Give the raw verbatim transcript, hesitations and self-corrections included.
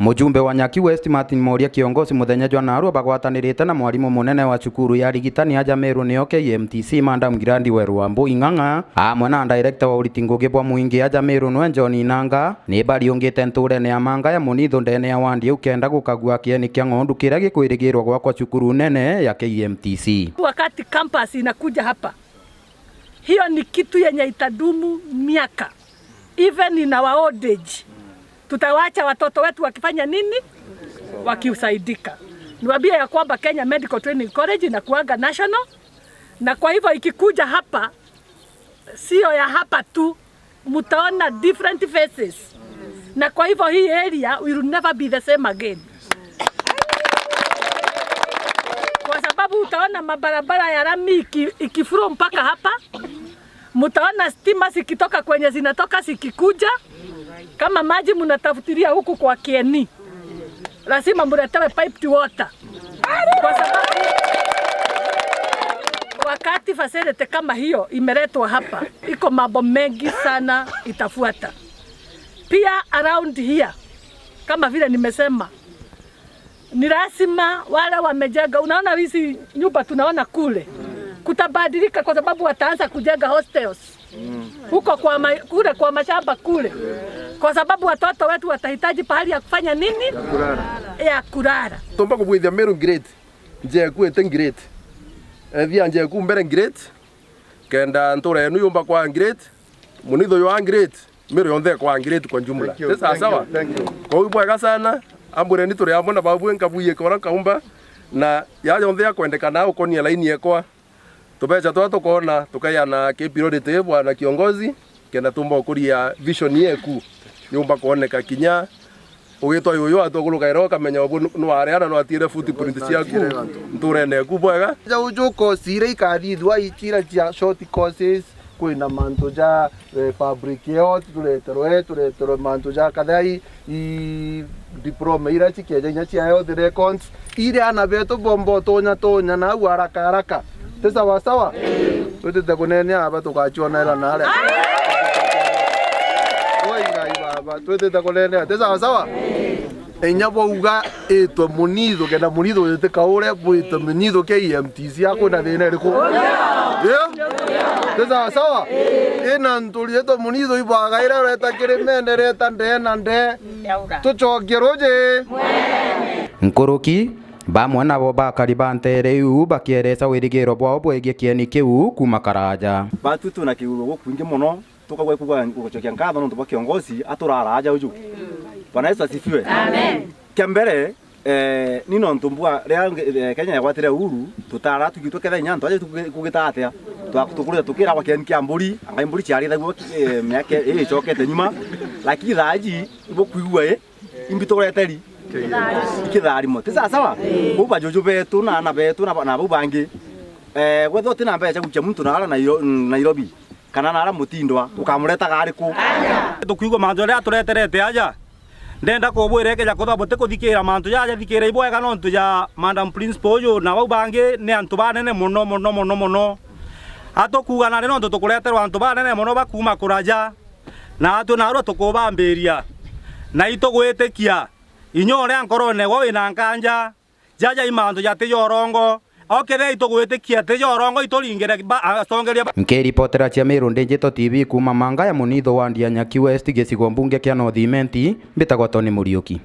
Mujumbe wa Nyaki West Martin Moria Kiongosi muthenya jwa naarua bagwatanirite na mwarimu munene wa cukuru ya arigitani aja Meru niyo K M T C, Madam Gladwell Wambui Ng'ang'a, amwe na director wa uriti ngugi bwa mwingi aja Meru nwe John Inanga, ni bariungite ntuurene ya Manga ya Munithu ndene ya wandi iu kenda gukagua kieni kia ng'ondu kiria gikwirigirwa gwakwa cukuru nene ya K M T C. Wakati campus inakuja hapa, hiyo ni kitu yenye itadumu miaka. Even in our old age, tutawacha watoto wetu wakifanya nini? Wakisaidika. Niwaambie ya kwamba Kenya Medical Training College inakuanga national, na kwa hivyo ikikuja hapa, sio ya hapa tu, mtaona different faces. Na kwa hivyo hii area will never be the same again. Kwa sababu utaona mabarabara ya lami iki-, ikiflow mpaka hapa. Mtaona stima zikitoka kwenye zinatoka zikikuja. Kama maji mnatafutilia huku kwa Kieni, lazima mletewe piped water. Kwa sababu wakati facility kama hiyo imeletwa hapa, iko mambo mengi sana itafuata. Pia around here, kama vile nimesema, ni lazima wale wamejenga, unaona hizi nyumba tunaona kule, kutabadilika kwa sababu wataanza kujenga hostels huko kwa ma-, kule kwa mashamba kule, kwa sababu watoto wetu watahitaji pahali ya kufanya nini? Ya kulala. Tumba kubwithia Meru great, njeku ite great. Ethia njeku mbere great, kenda ntura yenu yumba kwa great, Munithu ywa great, Meru yonthe kwa great kwa jumla. Thank you, thank you, sawa sawa? Thank you. Kwa hiyo bwega sana, ambure ni turi amwe na babu nkabwiye kora kaumba, na ya yonthe ya kwendekana ukonia laini yekwa. Tubeca twa tukona, tukaiana ki priority, bwana kiongozi, kenda tumba ukuria vision yeku, yumba kuoneka kinya ugitwa yuyu atuguruka ira ukamenya ubu nu-, nwareana nwatiire footprint ciaku nturene eku bwega. Ja uju course ira ikathithua ichira cia short courses, kwina mantu ja, eh, public health, tureterwe, tureterwe mantu ja kathai, i diploma ira cikeja inya cia health records, iri ana betu bomba utonya tonya nau haraka haraka. Ti sawa sawa? Twitite kunenea aba tugacuonaira naria. Oi ngai baba, twitite kunenea. Ti sawa sawa? Inya bauga itwe Munithu, kenda Munithu witikaure bwitwe Munithu K M T C, akwina thina iriku? Yeah? Ti sawa sawa? Ina nturi itwe Munithu ibagaire ureta kirimene reta ndee na ndee. Tucokie ruji. Nkuruki, bamwe nabo bakari ba nteere iu bakiereca wirigiro bwao bwegie kieni kiu kuuma karaja. Batu twina kiuro gukwingi mono, tukagwa kuga gucokia nkatho nontu bwa kiongozi aturara aja uju. Bwana Yesu asifiwe. Amen. Kia mbere, eh, ni nontu mbua riria, eh, Kenya yagwatire uhuru, tutara tugi tuketha inya antu aja tugi-, kugita atia? Twa-, tukurita tukiragwa kieni kia mburi, angai mburi ciarithagua, eh, miaka ii icokete nyuma. Lakini thaa iji ibukwigua i, imbi tureteri? Ikitharimo. Ti sawa sawa? Bau bajuju betu na ana betu na ba-, na bau bangi. Eh, gwethwa uti na mbeca gukia muntu naara Nairo-, Nairobi, kana naara Mutindwa, ukamuretaga ariku? Tukwigua mantu jaria atureterete aja. Ndenda kubwira ikeja kwithirwa butikuthikiira mantu jaja, thikiirai bwega nontu ja Madam Principal uju na bau bangi ni antu banene mono, mono, mono, mono. Atukuuga nandi nontu tukureterwa antu banene mono bakuuma kuraja. Na atwi naarua tukubambiria. Na itugwitikia, inya uria nkorone gwe wina nkanja, jaja i mantu jati ja urongo. Okethira itugwitikia ti ja urongo, ituringire ba-, atongeria ba- Nkiripotera cia Meru Digital T V kuuma Manga ya Munithu wandi ya Nyaki West, gicigo mbunge kia North Imenti, mbitagwa Tony Muriuki.